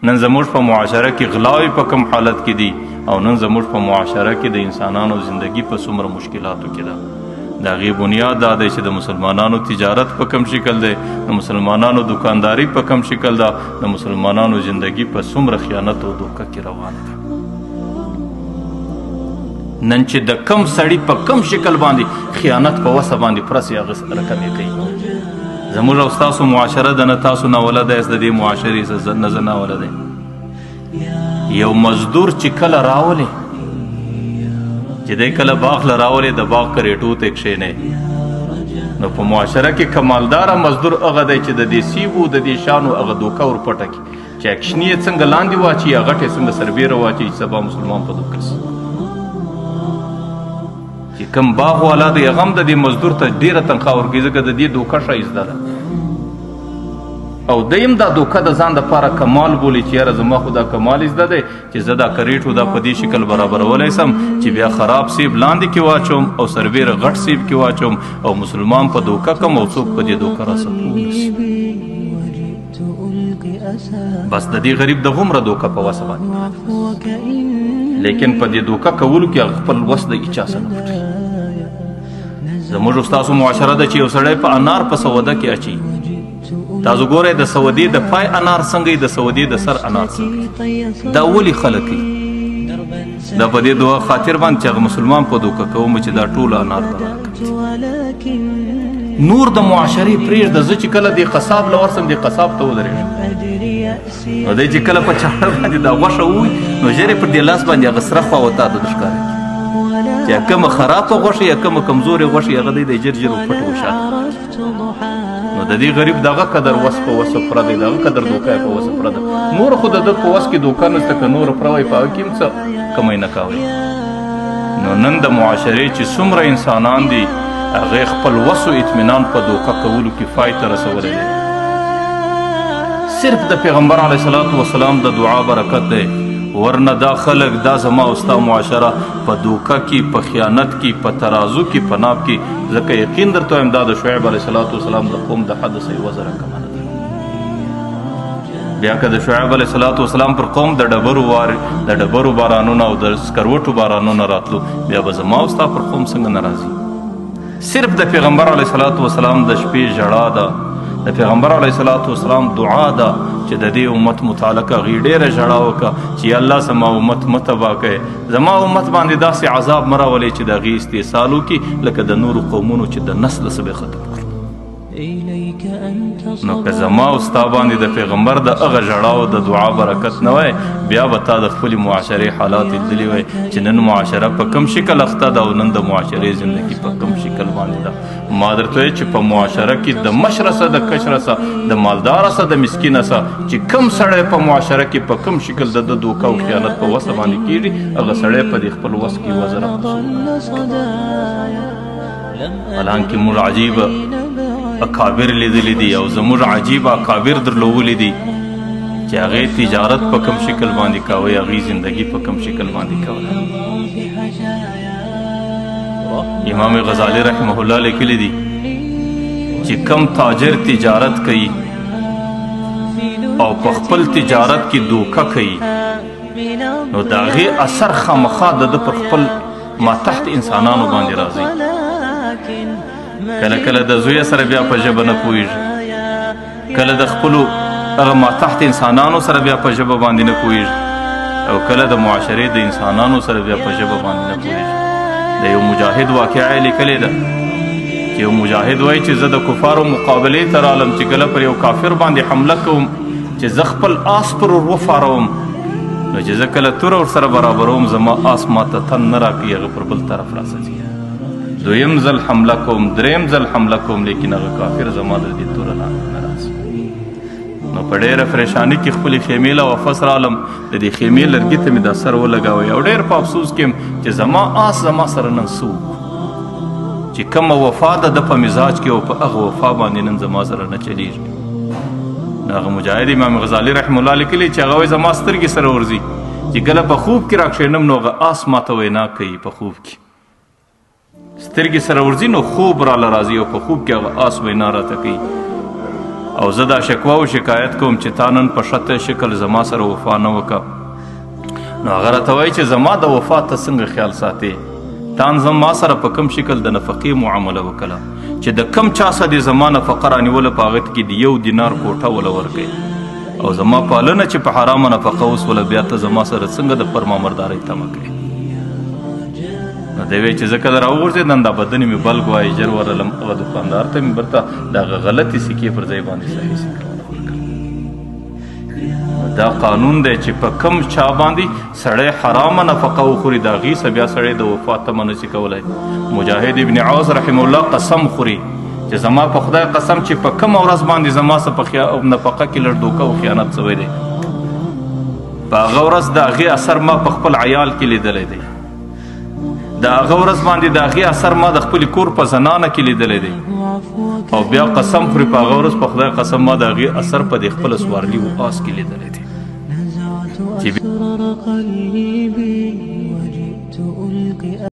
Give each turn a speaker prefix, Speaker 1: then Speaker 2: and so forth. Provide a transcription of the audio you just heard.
Speaker 1: نن زموږ په معاشره کې غلاوې په کم حالت کې دي، او نن زموږ په معاشره کې د انسانانو زندگی په څومره مشکلاتو کې ده. د هغې بنیاد دا دی چې د مسلمانانو تجارت په کم شکل دی، د مسلمانانو دکانداری په کم شکل ده، د مسلمانانو زندگی په څومره خیانت او دوکه کې روانه ده. نن چې د کم سړي په کم شکل باندې خیانت په وسه باندې پرسي هغه رقم یې کوي. زموږ او ستاسو معاشره ده، نه تاسو ناوله دی، د دې معاشرې نه زه ناوله دی. یو مزدور چې کله راولې، چې دی کله باغ له راولې، د باغ کریټو ته کښېنی، نو په معاشره کې کمالداره مزدور هغه دی چې د دې سیبو د دې شانو هغه دوکه ورپټه کړي، چې کوچني یې څنګه لاندې واچي یا غټ یې څنګه سربېره واچي چې سبا مسلمان په دوکه سي. چې کوم باغ والا دی هغه هم د دې مزدور ته ډېره تنخوا ورکوي، ځکه د دې دوکه ښایسته ده، او دی هم دا دوکه د ځان دپاره کمال بولي چې یاره زما خو دا کمال زده دی چې زه دا کریټو دا په دې شکل برابرولی سم چې بیا خراب سیب لاندې کې واچوم او سربېره غټ سیب کې واچوم او مسلمان په دوکه کم او څوک په دې دوکه راسه پوه نه سي. بس د دې غریب د هومره دوکه په وسه باندې، لیکن په دې دوکه کولو کې هغه خپل وس د هیچا سره نه پټوي. زموږ ستاسو معاشره ده چې یو سړی په انار په سوده کې اچي، تاسو ګورئ د سعودي د پای انار څنګه د سعودي د سر انار څنګه، دا ولې خلک کوي؟ دا په دې دوه خاطر باندې چې هغه مسلمان په دوکه کوم چې دا ټول انار د برکت. نور د معاشرې پرېږده، زه چې کله دې قصاب له ورسم دې قصاب ته ودرېږم، نو دی چې کله په چاړه باندې دا غوښه ووي نو ژر یې پر دې لاس باندې هغه سره خوا وتا ته ښکاره کړي چې کومه خرابه غوښه یا کومه کمزورې غوښه هغه دی د ژر ژر پټ وشاته. نو د دې غریب دغه قدر وس په وسه پوره دی، دغه قدر دوکه یې په وسه پوره ده. نور خو د ده په وس کې دوکه نشته، که نور پوره وای په هغه کې هم څه کمی نه کوي. نو نن د معاشرې چې څومره انسانان دي هغې خپل وس او اطمینان په دوکه کولو کې فای ته رسولی دی. صرف د پیغمبر علیه الصلاة والسلام د دعا برکت دی، ورنه دا خلک دا زما او ستا معاشره په دوکه کې، په خیانت کې، په ترازو کې، په ناب کې، ځکه یقین درته وایم دا د شعیب علیه الصلاة والسلام د قوم د حد څخه یوه ذره کمه نه ده. بیا که د شعیب علیه الصلاة والسلام پر قوم د ډبرو بارانونه او د سکروټو بارانونه راتلو، بیا به زما او ستا پر قوم څنګه نه راځي؟ صرف د پیغمبر علیه الصلاة والسلام د شپې ژړا ده، د پیغمبر علیه الصلاة والسلام دعا ده چې د دې امت متعلق هغې ډېره ژړا وکړه چې یا الله زما امت مه تباه کړې، زما امت باندې داسې عذاب مه راولې چې د هغې استحصال وکړي لکه د نورو قومونو چې د نسل څخه به ختم کړو. نو که زما او ستا باندې د پیغمبر د هغه ژړا او د دعا برکت نه وای، بیا به تا د خپلې معاشرې حالات لیدلي وای چې نن معاشره په کم شکل اخته ده او نن د معاشرې زندګي په کم شکل باندې ده. ما درته وایي چې په معاشره کې د مشره سه، د کشره سه، د مالداره سه، د مسکینه سه، چې کم سړی په معاشره کې په کم شکل د ده دوکه او خیانت په وسه باندې کېږي، هغه سړی په دې خپل وس کې یوه ذره حالانکه موږ عجیب اکابر لیدلي دي او زموږ عجیب اکابر درلولي دي چې هغې تجارت په کم شکل باندې کاوه، هغې زندګي په کم شکل باندې کوله. امام غزالی رحمه الله لیکلي دي چې کم تاجر تجارت کوي او په خپل تجارت کې دوکه کوي، نو د هغې اثر خامخا د ده پر خپل ما تحت انسانانو باندې راځي. کله کله د زوی سره بیا په ژبه نه پوهېږي، کله د خپلو هغه ما تحت انسانانو سره بیا په ژبه باندې نه پوهېږي، او کله د معاشرې د انسانانو سره بیا په ژبه باندې نه پوهېږي. د یو مجاهد واقعه یې لیکلې ده چې یو مجاهد وایي چې زه د کفارو مقابلې ته رالم، چې کله پر یو کافر باندې حمله کوم چې زه خپل آس پر ور وفاروم، نو چې زه کله توره ورسره برابروم زما آس ماته تن نه راکوي، هغه پر بل طرف راڅځي. دویم ځل حمله کوم، دریم ځل حمله کوم، لیکن هغه کافر زما د دې توره لاندې نه راځي. نو په ډېره پریشاني کې خپلې خیمې له واپس رالم، د دې خیمې لرګي ته مې دا سر ولګاوی او ډېر په افسوس کې یم چې زما آس زما سره نن څه وکړو، چې کومه وفا ده د په مزاج کې او په هغه وفا باندې نن زما سره نه چلیږي. نو هغه مجاهد امام غزالي رحمه الله لیکلي چې هغه وایي زما سترګې سره ورځي چې کله په خوب کې راکښېنم نو هغه آس ماته وینا کوي، په خوب کې سترګې سره ورځي نو خوب راله راځي او په خوب کې هغه آس وینا راته کوي. او زه دا شکوه او شکایت کوم چې تا نن په ښه شکل زما سره وفا نه وکړه. نو هغه راته وایي چې زما د وفا ته څنګه خیال ساتې؟ تا زما سره په کم شکل د نفقې معامله وکړه چې د کم چا سره دې زما نفقه رانیوله په هغه کې د 1 دینار کوټه وله ورکوې، او زما پالنه چې په حرامه نفقه وسوله بیا ته زما سره څنګه د فرمانبردارۍ تمه کوې؟ نو دی وایي چې زه کله راوغورځېدم دا بدن مې بلګ وایي، ژر ورغلم هغه دوکاندار ته مې بیرته د هغه غلطې سکې پر ځای باندې صحیح سکه ورکړه. دا قانون دی چې په کم چا باندې سړی حرامه نفقه وخوري د هغې څخه بیا سړی د وفا تمه نشي کولی. مجاهد ابن عوض رحمه الله قسم خوري چې زما په خدای قسم چې په کومه ورځ باندې زما څه په نفقه کې لږ دوکه او خیانت سوی دی، په هغه ورځ د هغې اثر ما په خپل عیال کې لیدلی دی، د هغه ورځ باندې د هغې اثر ما د خپل کور په زنانه کې لیدلی دی، او بیا قسم خوري په هغه ورځ په خدای قسم ما د هغې اثر په دې خپله سوارلي و آس کې لیدلی دی.
Speaker 2: نزعت أسرار قلبي وجئت ألقي